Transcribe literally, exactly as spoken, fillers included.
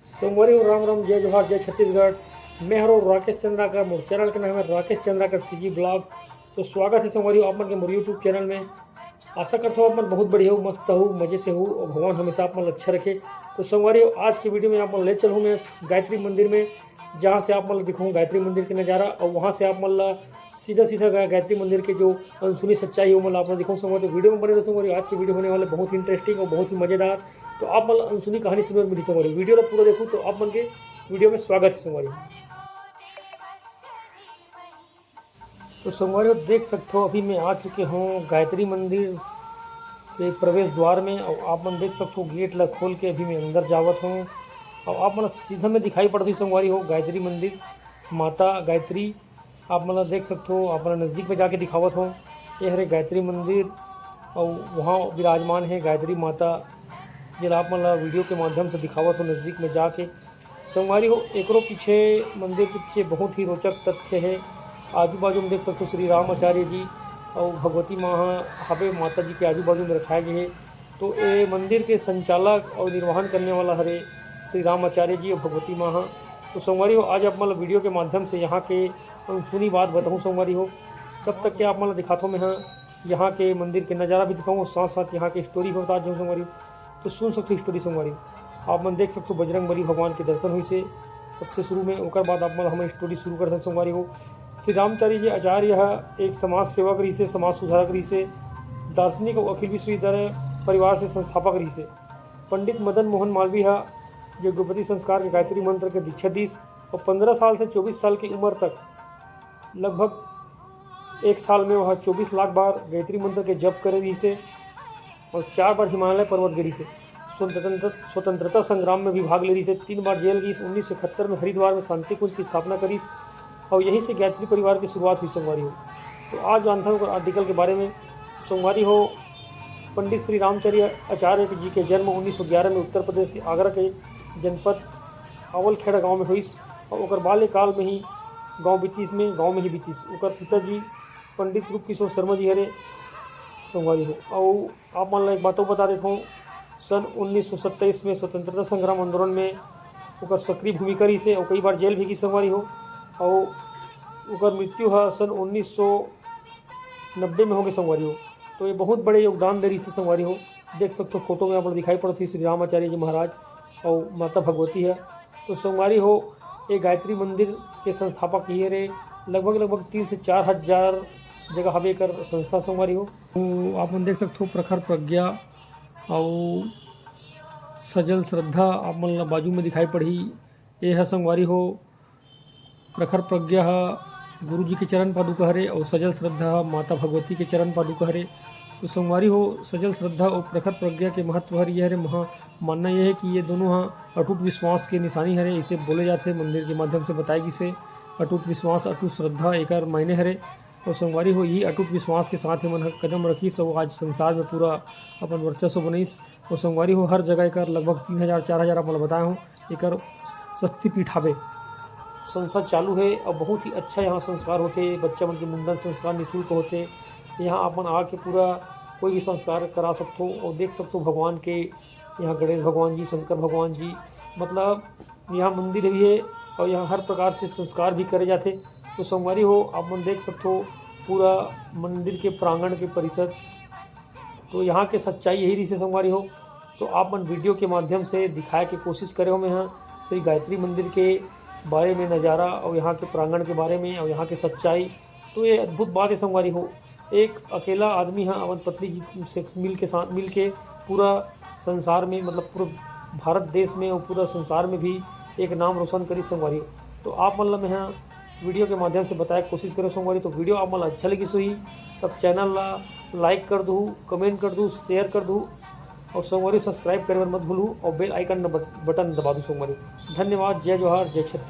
संगवारी हो, राम राम, जय जोहार, जय छत्तीसगढ़। मैं हरो राकेश चंद्राकर, मोर चैनल के नाम है राकेश चंद्राकर सीजी ब्लॉग। तो स्वागत है संगवारी हो आप मन के मोर YouTube चैनल में। आशा करता हूँ आप मन बहुत बढ़िया हो, मस्त हो, मजे से हो और भगवान हमेशा आप मन ला अच्छा रखे। तो संगवारी हो, आज के वीडियो में आप मन ले चलूँ मैं गायत्री मंदिर में, जहाँ से आप मन ला दिखाऊँ गायत्री मंदिर के नज़ारा और वहाँ से आप मन ला सीधा सीधा गा-, गायत्री मंदिर के जो अनसुनी सच्चाई है वो मैं आप मन ला दिखाऊँ संगवारी। तो वीडियो में बने रहो संगवारी, आज की वीडियो होने वाले बहुत ही इंटरेस्टिंग और बहुत ही मज़ेदार। तो आप मन ला अनसुनी कहानी सुने मिली संगवारी, वीडियो ला पूरा देखो तो आप मन के वीडियो में स्वागत है संगवारी। तो संगवारी हो, देख सकते हो अभी मैं आ चुके हूँ गायत्री मंदिर के प्रवेश द्वार में। और आप मन देख सकते हो गेट ला खोल के अभी मैं अंदर जावत हूँ। और आप मन सीधा में दिखाई पड़ती संगवारी हो गायत्री मंदिर, माता गायत्री। आप मन ला देख सकते हो, आप मन ला नज़दीक में जाके दिखावत हो, ये हरे गायत्री मंदिर। और वहाँ विराजमान है गायत्री माता, जेला आप मन ला वीडियो के माध्यम से दिखावत हो नज़दीक में जाके। संगवारी हो, एकरो पीछे, मंदिर के पीछे बहुत ही रोचक तथ्य है। आजू बाजू में देख सकते हो श्री राम आचार्य जी और भगवती माँ ह-, हबे माता जी के आजू बाजू में रखाए गए है। तो ये मंदिर के संचालक और निर्वहन करने वाला हरे श्री राम आचार्य जी और भगवती माँ ह। तो संगवारी हो, आज आप मन ला वीडियो के माध्यम से यहाँ के अनसुनी बात बताऊँ संगवारी हो। तब तक के आप मन ला दिखाता हूँ मैं, हाँ, यहाँ के मंदिर के नज़ारा भी दिखाऊँ और साथ साथ यहाँ के स्टोरी भी बता दूँ संगवारी हो। तो सुन सकते हो स्टोरी संगवारी हो। आप मन देख सकते हो बजरंग बली भगवान के दर्शन हुई से सबसे शुरू में, ओकर बाद आप मन हम स्टोरी शुरू करते संगवारी हो। श्री रामचारी जी आचार्य ह एक समाज सेवक रहिसे, समाज सुधारक रहिसे, दार्शनिक और अखिल विश्वविद्यालय परिवार से संस्थापक रहिसे। पंडित मदन मोहन मालवीय ह यज्ञोपति संस्कार के गायत्री मंत्र के दीक्षा दीस और पंद्रह साल से चौबीस साल की उम्र तक लगभग एक साल में वह चौबीस लाख बार गायत्री मंत्र के जप करे रहिसे और चार बार हिमालय पर्वत गे रहिसे। स्वतंत्र-, स्वतंत्रता संग्राम में भी भाग ले रहिसे, तीन बार जेल गईस, उन्नीस सौ इकहत्तर में हरिद्वार में शांति कुंज की स्थापना करीस और यहीं से गायत्री परिवार की शुरुआत हुई संगवारी हो। तो आज जानता हूँ आर्टिकल के बारे में संगवारी हो। पंडित श्री रामचंद्र आचार्य जी के जन्म उन्नीस सौ ग्यारह में उत्तर प्रदेश के आगरा के जनपद अवलखेड़ा गांव में हुईस और ओकर बाल्यकाल में ही गांव बीतीस में, गांव में ही बीतीस। ओकर पिताजी पंडित रूप किशोर शर्मा जी हरे संगवारी हो। और आप मन ला एक बातों बता देता हूँ, सन उन्नीस सौ सत्ताईस में स्वतंत्रता संग्राम आंदोलन में ओकर सक्रिय भूमिका रहिसे और कई बार जेल भी गई संगवारी हो। और ओकर मृत्यु ह सन उन्नीस सौ नब्बे में होगे संगवारी हो। तो ये बहुत बड़े योगदान दे रहिसे संगवारी हो। देख सकते हो फोटो में आप लोग दिखाई पड़त ही श्री रामाचार्य जी महाराज और माता भगवती है। तो संगवारी हो, ये गायत्री मंदिर के संस्थापक ये रे, लगभग लगभग तीन से चार हजार जगह हवे कर संस्था संगवारी हो। तो आप मन देख सकते हो प्रखर प्रज्ञा और सजल श्रद्धा आप मन ला बाजू में दिखाई पड़ही। ये ह संगवारी हो, प्रखर प्रज्ञा ह गुरु जी के चरण पादुका हरे और सजल श्रद्धा ह माता भगवती के चरण पादुका हरे। तो संगवारी हो, सजल श्रद्धा और प्रखर प्रज्ञा के महत्व हर ये हरे, महा मानना ये है कि ये दोनों ह अटूट विश्वास के निशानी हरे, इसे बोले जाथे, मंदिर के माध्यम से बताए गिसे। अटूट विश्वास, अटूट श्रद्धा एकर मायने हरे। और संगवारी हो, यही अटूट विश्वास के साथ ये मन ह कदम रखिस और आज संसार में पूरा अपन वर्चस्व बनइस। और संगवारी हो, हर जगह एकर लगभग तीन हजार, चार हजार आप मन ल बताए हो, एकर शक्तिपीठ हावे। संस्था चालू है और बहुत ही अच्छा यहाँ संस्कार होते, बच्चा मन के मुंडन संस्कार निःशुल्क होते। यहाँ आप मन आके पूरा कोई भी संस्कार करा सकते हो और देख सकते हो भगवान के, यहाँ गणेश भगवान जी, शंकर भगवान जी, मतलब यहाँ मंदिर भी है और यहाँ हर प्रकार से संस्कार भी करे जाते। तो संगवारी हो, आप मन देख सकते हो पूरा मंदिर के प्रांगण के परिसर। तो यहाँ के सच्चाई यही रहिसे संगवारी हो। तो आप मन वीडियो के माध्यम से दिखाए के कोशिश करे हो मैं यहाँ श्री गायत्री मंदिर के बारे में नज़ारा और यहाँ के प्रांगण के बारे में और यहाँ के सच्चाई। तो ये अद्भुत बात है संगवारी हो, एक अकेला आदमी ह अपन पत्नी जी से मिल के साथ मिल के पूरा संसार में, मतलब पूरा भारत देश में और पूरा संसार में भी एक नाम रोशन करी संगवारी हो। तो आप मन ल मैं ह वीडियो के माध्यम से बताए के कोशिश करो संगवारी। तो वीडियो आप मन ल अच्छा लगिस होही तब चैनल ला लाइक कर दू, कमेंट कर दू, शेयर कर दू और संगवारी सब्सक्राइब करे बर मत भूलू और बेल आइकन बटन दबा दू संगवारी। धन्यवाद। जय जोहार, जय छत्तीसगढ़।